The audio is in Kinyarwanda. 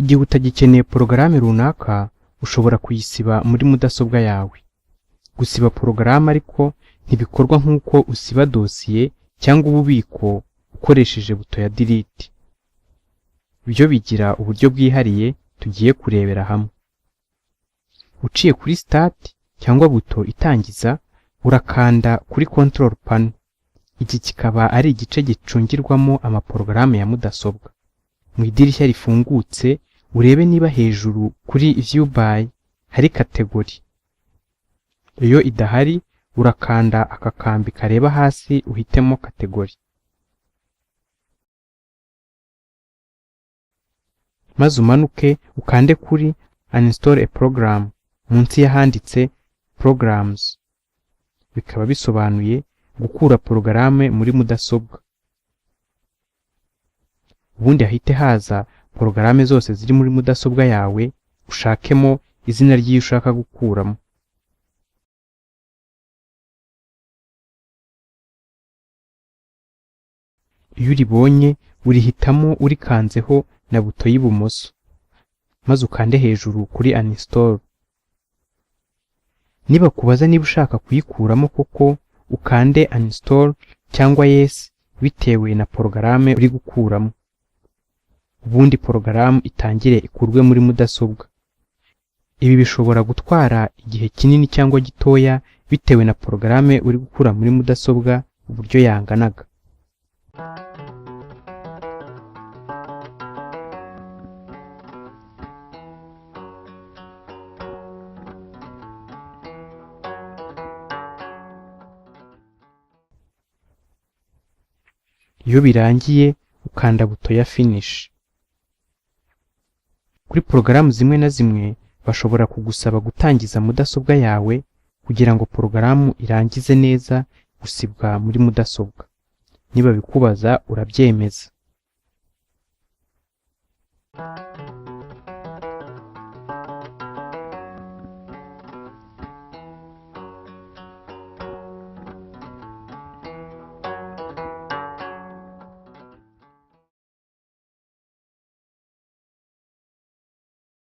Igihe utagikeneye porogaramu runaka, ushobora kuyisiba muri mudasobwa yawe. Gusiba porogaramu ariko ntibikorwa nk'uko usiba dosiye cyangwa ububiko ukoresheje buto ya Delete. Byo bigira uburyo bwihariye tugiye kurebera hamwe. Uciye kuri Start cyangwa buto itangiza, urakanda kuri Control Panel. Iki kikaba ari igice gicungirwamo amaporogaramu ya mudasobwa. Mu idirishya rifungutse, urebe niba hejuru kuri View By hari category. Iyo idahari, urakanda aka kambi kareba hasi uhitemo category. Maze umanuke ukande kuri Uninstall a program munsi y'ahanditse Programs. Bikaba bisobanuye gukura porogaramu muri mudasobwa. Ubundi hahite haza porogaramu zose ziri muri mudasobwa yawe, ushakemo izina ry'iyo ushaka gukuramo. Iyo uribonye, urihitamo urikanzeho na buto y'ibumoso, maze ukande hejuru kuri Uninstall. Nibakubaza niba ushaka kuyikuramo koko, ukande Uninstall cyangwa Yes bitewe na porogaramu uri gukuramo. Ubundi porogaramu itangire ikurwe muri mudasobwa. Ibi bishobora gutwara igihe kinini cyangwa gitoya bitewe na porogaramu uri gukura muri mudasobwa uburyo yanganaga. Iyo birangiye, ukanda buto ya Finish. Kuri porogaramu zimwe na zimwe, bashobora kugusaba gutangiza mudasobwa yawe kugira ngo porogaramu irangize neza gusibwa muri mudasobwa. Nibabikubaza, urabyemeza.